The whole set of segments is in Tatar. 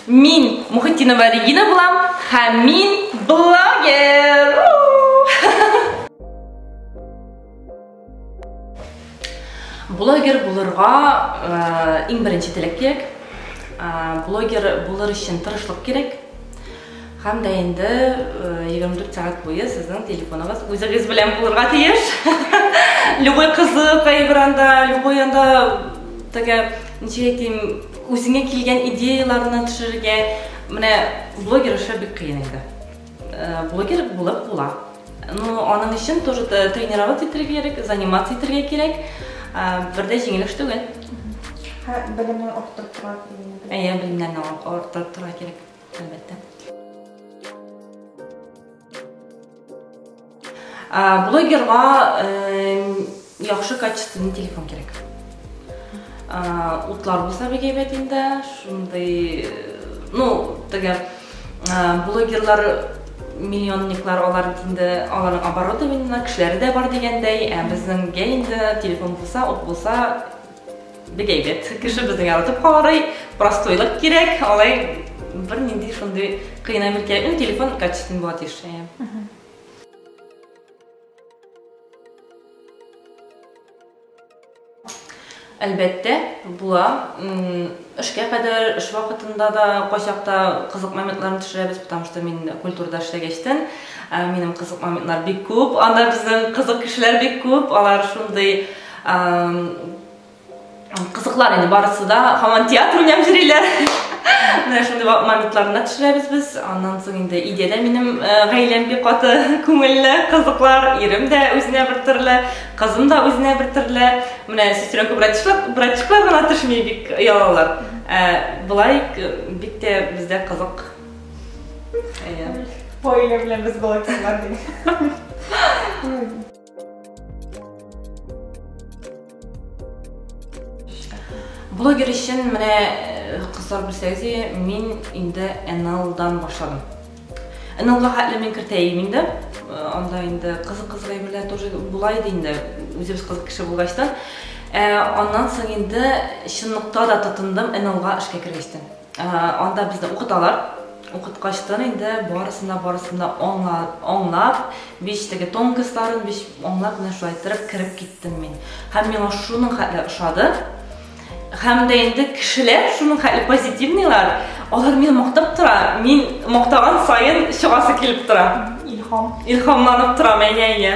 Мин Мухетдинова Регина булам һәм мин блогер! Блогер булырга иң беренче теләк кирәк. Блогер булыр өчен тырышлык кирәк. Һәм дә инде 24 сәгать буе сезнең телефоныгыз үзегез белән булырга тиеш. Любой кызык әйбер анда, любой анда теге, ничек әйтим, үзеңә килгән идеяларны төшерергә. Менә блогер эше бик кыен инде. Блогер булып була. Ну, аның өчен тоже тренироваться итәргә кирәк, заниматься итәргә кирәк. Бер дә җиңел эш түгел. Белемне арттырып торырга кирәк. Әйе, белемнәрне арттырып торырга кирәк. Әлбәттә. Блогерга яхшы качественный телефон кирәк. Утлар булса бик әйбәт инде, шундый, ну, теге блогерлар миллионниклар, алар бит инде аларның оборудованиеләре, кешеләре дә бар дигәндәй, ә безнеңгә инде телефон булса, ут булса, бик әйбәт. Кеше безне яратып карый, простойлык кирәк, алай бернинди шундый кыен әйбер кирәкми, телефон качественный була тиеш. Әлбәттә, була. Эшкә кадәр, эш вакытында да кайчакта кызык моментларны төшерәбез, потому что мин культурада эшләгәчтен, минем кызык моментлар бик күп. Анда безнең кызык кешеләр бик күп, алар шундый кызыклар инде барысы да, һаман театр уйнап йөриләр. Менә шундый моментларны төшерәбез без. Аннан соң инде өйдә дә минем гаиләм бик каты күңелле, кызыклар. Ирем дә үзенә бер төрле, кызым да үзенә бер төрле. Менә сестренка, братишка, братишкалар гына төшми, бик оялалар. Болай бик тә бездә кызык. Әйе. Гаилә белән без блогерлар дим. Блогер өчен менә кызлар белсәгез, мин инде NL-дан башладым. NL-га хәтле мин кертәем инде. Анда инде кызык-кызык әйберләр тоже була иде инде, үзебез кызык кеше булгачтан. Аннан соң инде чынлыкта да тотындым NL-га эшкә кергәчтен. Анда безне укыталар. Укыткачтан инде барысын да, барысын да аңлап, биш теге тонкосларын биш аңлап, менә шулай иттереп кереп киттем мин. Һәм миңа шуның хәтле ошады. Һәм дә инде кешеләр шуның хәтле позитивныйлар, алар мине мактап тора. Мин мактаган саен чыгасы килеп тора. Илһам. Илһамланып торам, әйе, әйе.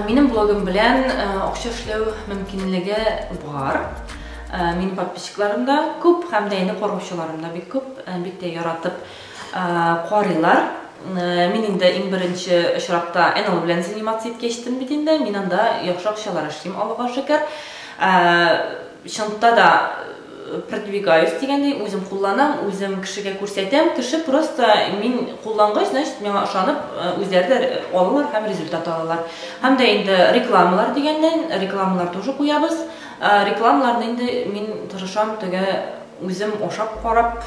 Минем блогым белән акча эшләү мөмкинлеге бар. Минем подписчикларым да күп һәм дә инде караучыларым да бик күп, бик тә яратып карыйлар. Мин инде иң беренче очракта НЛ белән заниматься иткәчтем бит инде, мин анда яхшы акчалар эшлим, Аллага шөкер. Чынлыкта да продвигаюсь дигәндәй, үзем кулланам, үзем кешегә күрсәтәм. Кеше просто мин куллангач, значит, миңа ышанып, үзләре дә алалар һәм результат алалар. Һәм дә инде рекламалар дигәннән, рекламалар тоже куябыз. Рекламаларны инде мин тырышам теге үзем ашап карап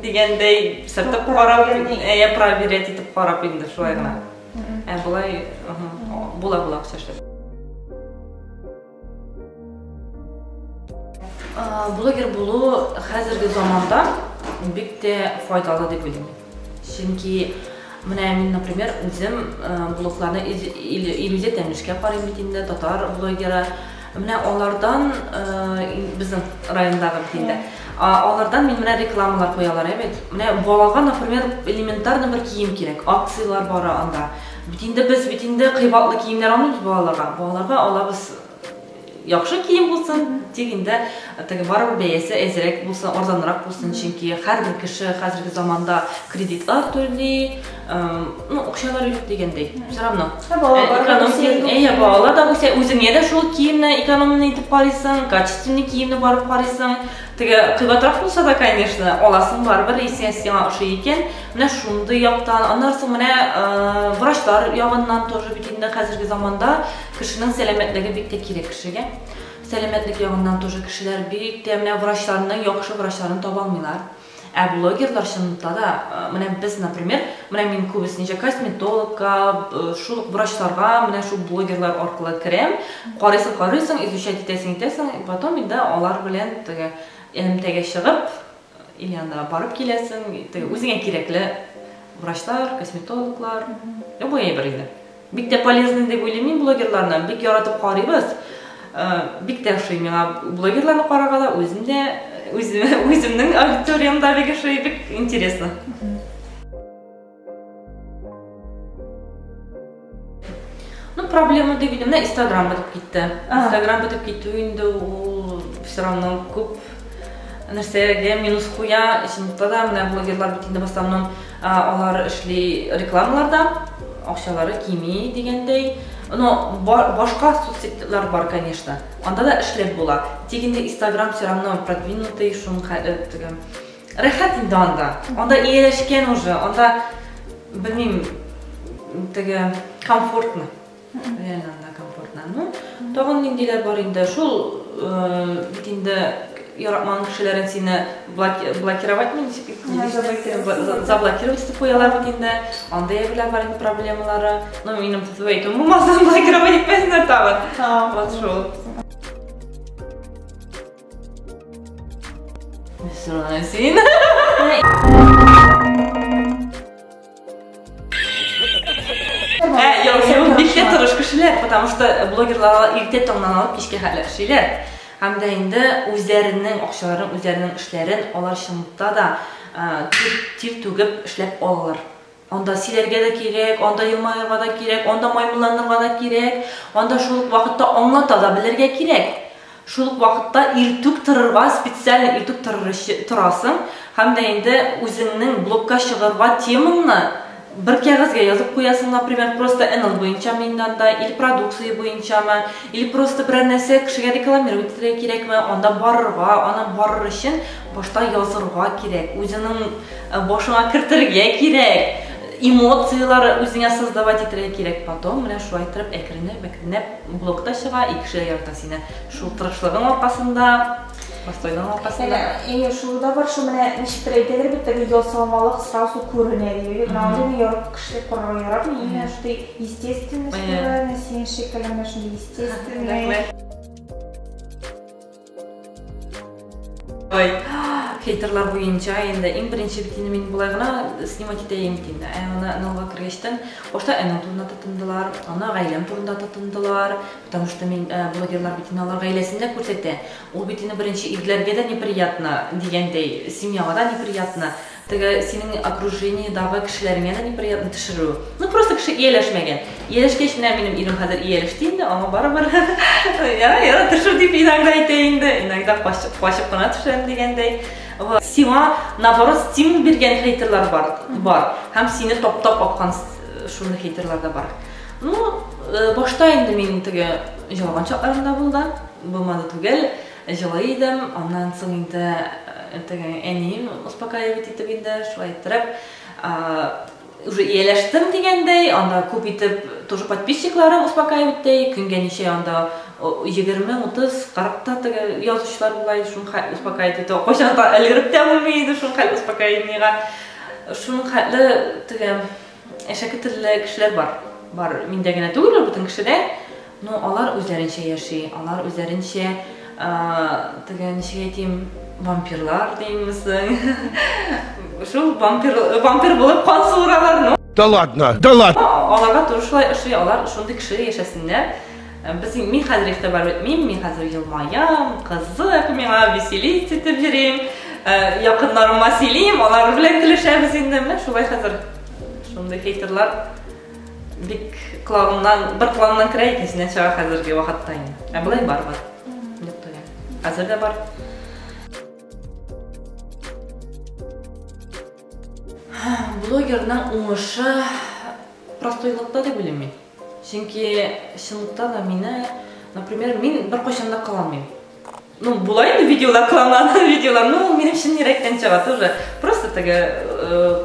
дигәндәй, сыртып карап, әйе, проверять итеп карап инде шулай гына. Ә болай була-була акча эшләп. Блогер булу хәзерге заманда бик тә файдалы дип уйлыйм. Чөнки менә мин, например, үзем блогларны Илүзә Тәмлешкә карыйм бит инде, татар блогеры. Менә алардан безнең райондагы бит инде. Алардан мин менә рекламалар куялар, әйбәт. Менә балага, например, элементарно бер кием кирәк, акцияләр бара анда. Бит инде без бит инде кыйбатлы киемнәр алмыйбыз балаларга. Балаларга алабыз яхшы кием булсын, тик инде теге барыбер бәясе әзрәк булсын, арзанрак булсын, чөнки һәрбер кеше хәзерге заманда кредитлар түли, ну, акчалар юк дигәндәй. Все равно. Әйе, балалар да үсә, үзеңә дә шул киемне экономный итеп карыйсың, качественный киемне барып карыйсың. Теге кыйбатрак булса да, конечно, аласың барыбер, исеңә сиңа ошый икән. Менә шундый яктан, аннан соң менә врачлар ягыннан тоже бит инде хәзерге заманда кешенең сәламәтлеге бик тә кирәк кешегә. Сәламәтлек ягыннан тоже кешеләр бик тә менә врачларның яхшы врачларын таба алмыйлар. Ә блогерлар чынлыкта да, менә без, например, менә мин күбесенчә косметологка, шул ук врачларга менә шул блогерлар аркылы керәм. Карыйсың, карыйсың, изучать итәсең, итәсең, потом инде алар белән теге элемтәгә чыгып, или анда барып киләсең, теге үзеңә кирәкле врачлар, косметологлар, любой әйбер инде. Бик тә полезный дип уйлыйм мин блогерларны, бик яратып карыйбыз. Бик тә ошый миңа блогерларны карарга да, үзем дә үземнең аудиториям да бик ошый, бик интересно. Ну, проблема дип инде, менә Инстаграм бетеп китте. Инстаграм бетеп китү инде ул все равно күп нәрсәгә минус куя. Чынлыкта да менә блогерлар бит инде в основном алар эшли рекламаларда, акчалары кими дигәндәй. Но башка соцсетьлар бар, конечно. Анда да эшләп була. Тик инде Инстаграм все равно продвинутый, шуның теге рәхәт инде анда. Анда ияләшкән уже, анда белмим, теге комфортно. Реально анда комфортно. Ну, тагын ниндиләр бар инде? Шул бит инде яратмаган кешеләрен сине блокировать ничек заблокировать итеп куялар бит инде. Андай әйберләр бар инде проблемалары. Ну, минем тотып әйтүем булмасын, блокировать итмәсеннәр тагын. Вот шул. Син. Юк, бик тә тырыш кешеләр, потому что блогерлар иртә таңнан алып кичкә хәтле эшлиләр. Һәм дә инде үзләренең акчаларын, үзләренең эшләрен алар чынлыкта да тир түгеп эшләп алалар. Анда сөйләргә дә кирәк, анда елмаерга да кирәк, анда маймылланырга да кирәк, анда шул ук вакытта аңлата да белергә кирәк. Шул ук вакытта иртүк торырга, специально иртүк торасың һәм дә инде үзеңнең блогка чыгарга темаңны бер кәгазьгә язып куясың, например, просто НЛ буенча инде анда, или продукция буенчамы, или просто берәр нәрсә кешегә рекламировать итәргә кирәкме, анда барырга, аны барыр өчен башта язырга кирәк, үзеңнең башыңа кертергә кирәк, эмоцияләр үзеңә создавать итәргә кирәк. Потом менә шулай итеп әкренләп, әкренләп блогта чыга, и кешеләр ярата сине. Шул тырышлыгың аркасында, простойлыгың аркасында. Әйе, шул да бар, шул менә ничектер әйтәләр бит, теге ясалмалык сразу күренә ди. Менә андый ярат кеше карарга яратмый, именно шундый естественность күренә, синең шикелле менә шундый естественный. Ой, хейтерлар буенча инде иң беренче бит инде мин болай гына снимать итәем бит инде. Ә аны НЛга кергәчтән башта НЛ турында тотындылар, аны гаиләм турында тотындылар, потому что мин блогерлар бит инде алар гаиләсен дә күрсәтә. Ул бит инде беренче ирләргә дә неприятно дигәндәй, семьяга да неприятно. Теге синең окружениедагы кешеләреңә дә неприятно төшерү. Ну, просто кеше ияләшмәгән. Ияләшкәч, менә минем ирем хәзер ияләште инде, аңа барыбер. Яра, яра, төшер дип иногда әйтә инде, иногда качып, качып кына төшәм дигәндәй. Сиңа, наоборот, стимул биргән хейтерлар бар, бар. Һәм сине топтап аккан шундый хейтерлар да бар. Ну, башта инде мин теге җылаган чакларым да булды, булмады түгел. Җылый идем, аннан соң инде теге әнием успокаивать итеп инде, шулай иттереп, уже ияләштем дигәндәй, анда күп итеп тоже подписчикларым успокаивать итә, көнгә ничә анда 20, 30, 40 та теге язучылар була, шуның хәтле успокаивать итә. Кайчан та өлгереп тә булмый иде шуның хәтле успокоениега. Шуның хәтле теге әшәке телле кешеләр бар. Бар, миндә генә түгел, бөтен кешедә. Но алар үзләренчә яши, алар үзләренчә теге ничек әйтим, вампирлар димсең. Шул вампир, вампир булып кан суыралар, ну. Да ладно, да ладно. Аларга тоже шулай ошый, алар шундый кеше яшәсеннәр. Без мин хәзер игътибар итмим, мин хәзер елмаям, кызык, миңа веселить итеп йөрим. Якыннарыма сөйлим, алар белән көлешәбез инде. Менә шулай хәзер шундый хейтерлар бик колагымнан, бер колагымнан керә, икенчесеннән чыга хәзерге вакытта инде. Ә болай бар, бар. Юк түгел. Хәзер дә бар. Блогерның уңышы простойлыкта дип уйлыйм мин. Чөнки чынлыкта да мине, например, мин беркайчан да кыланмыйм. Ну, була инде видеолар кыланган видеолар, ну, ул минем чын йөрәктән чыга тоже. Просто теге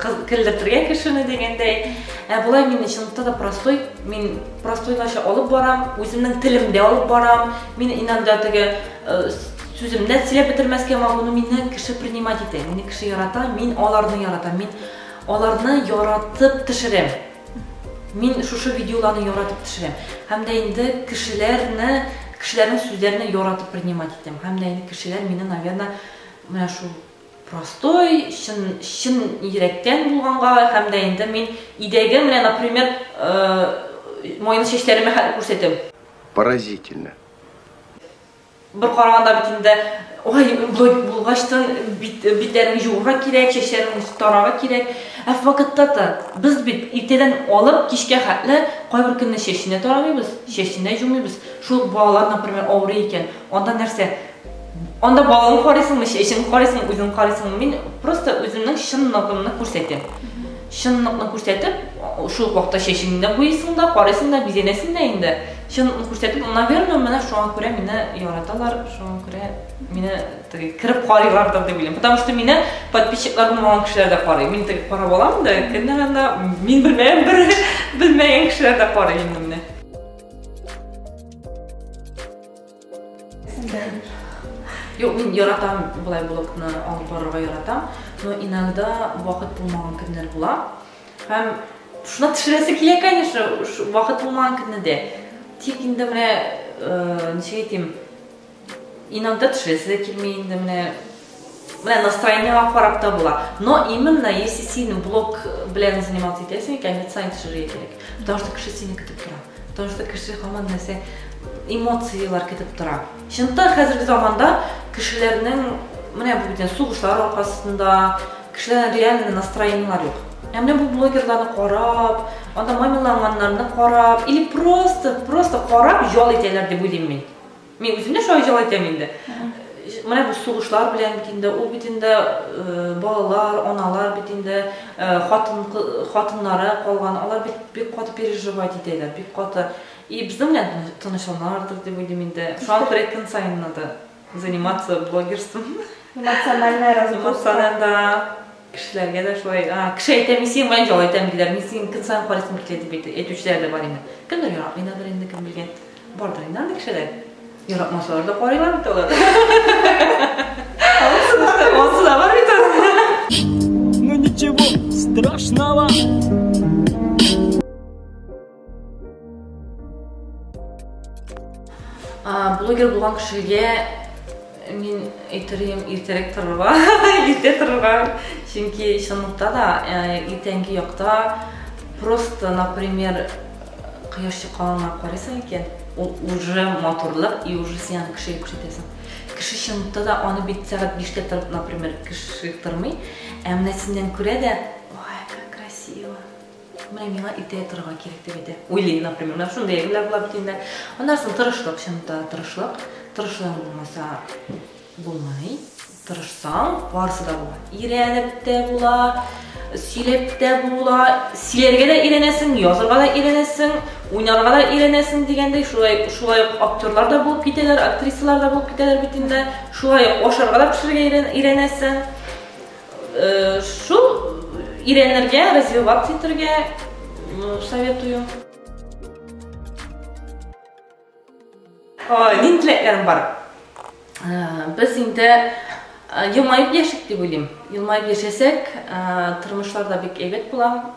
көлдертергә кешене дигәндәй. Ә болай мин чынлыкта да простой, мин простойларча алып барам, үземнең телемдә алып барам. Мин иногда теге Сүземне сөйләп бетермәскә могу, но мине кеше принимать итә, мине кеше ярата, мин аларны яратам, мин аларны яратып төшерәм. Мин шушы видеоларны яратып төшерәм. Һәм дә инде кешеләрне, кешеләрнең сүзләрен яратып принимать итәм. Һәм дә инде кешеләр мине, наверное, менә шул простой, чын, чын йөрәктән булганга һәм дә инде мин өйдәге менә, например, майлы чәчләремә хәтле күрсәтәм. Поразительно. Бер караганда бит инде, ой, блог булгачтын бит, битләреңне жуырга кирәк, чәчләреңне тарарга кирәк. Ә вакытта та без бит иртәдән алып кичкә хәтле кайбер көнне чәчне тарамыйбыз, чәчне жумыйбыз. Шул балалар, например, авырый икән, анда нәрсә? Анда балаңны карыйсыңмы, чәчен карыйсыңмы, үзең карыйсыңмы? Мин просто үземнең чынлыгымны күрсәтәм. Чынлыкны күрсәтеп, шул ук вакытта чәчеңне дә буйыйсың да, карыйсың да, бизәнәсең дә инде. Чынлыкны күрсәтеп, наверное, менә шуңа күрә мине яраталар, шуңа күрә мине теге кереп карыйлардыр дип уйлыйм. Потому что мине подписчиклар булмаган кешеләр дә карый. Мин теге карап алам да, кемнәр анда, мин белмәгән бер белмәгән кешеләр дә карый инде мине. Юк, мин яратам болай блогны алып барырга яратам, но иногда вакыт булмаган көннәр була. Һәм шуны төшерәсе килә, конечно, вакыт булмаган көнне дә. Тик инде менә, ничек әйтим, иногда төшерәсе дә килми инде менә. Менә настроениега карап та була. Но именно если син блог белән заниматься итәсең икән, бит сайын төшерергә кирәк. Потому что кеше сине көтеп тора. Потому что кеше һаман нәрсә эмоцияләр көтеп тора. Чынлыкта хәзерге заманда кешеләрнең менә бу бит сугышлар аркасында кешеләрнең реально настроениеләр юк. Ә менә бу блогерларны карап, анда маймылланганнарны карап, или просто, просто карап ял итәләр дип уйлыйм мин. Мин үзем дә шулай ял итәм инде. Менә бу сугышлар белән бит инде, ул бит инде балалар, аналар бит инде хатын хатыннары калган, алар бит бик каты переживать итәләр, бик каты. И безнең белән тынычланалардыр дип уйлыйм инде. Шуңа күрә көн саен надо заниматься блогерством. Эмоциональная разгрузка. Эмоциональ, да. Кешеләргә дә шулай, кеше әйтә, мин синең белән ял итәм диләр, мин синең көн саен карыйсым килә дип әйтүчеләр дә бар инде. Кемдер яратмыйдыр инде, кем белгән. Бардыр инде андый кешеләр. Яратмасалар да карыйлар бит алар. Ансы да бар бит. Ну ничего страшного. Блогер булган кешегә мин әйтер идем иртәрәк торырга, иртә торырга, чөнки чынлыкта да иртәнге якта просто, например, кояш чыкканына карыйсың икән, ул уже матурлык и уже син аны кешегә күрсәтәсең. Кеше чынлыкта да аны бит сәгать 5тә торып, например, кеше тормый, ә менә синнән күрә дә, ой, как красиво. Менә миңа иртә торырга кирәк дип әйтә. Уйлыйм, например, менә шундый әйберләр була бит инде. Аннан соң тырышлык, чынлыкта тырышлык. Тырышлыгың булмаса булмый. Тырышсаң, барысы да була. Өйрәнеп тә була, сөйләп тә була, сөйләргә дә өйрәнәсең, язырга да өйрәнәсең, уйнарга да өйрәнәсең дигәндәй, шулай, шулай ук актерлар да булып китәләр, актрисалар да булып китәләр бит инде. Шулай ук ашарга да пешерергә өйрәнәсең. Шул өйрәнергә, развиваться итәргә советую. Нинди теләкләрем бар? Без инде елмаеп яшик дип уйлыйм. Елмаеп яшәсәк, тормышлар да бик әйбәт була.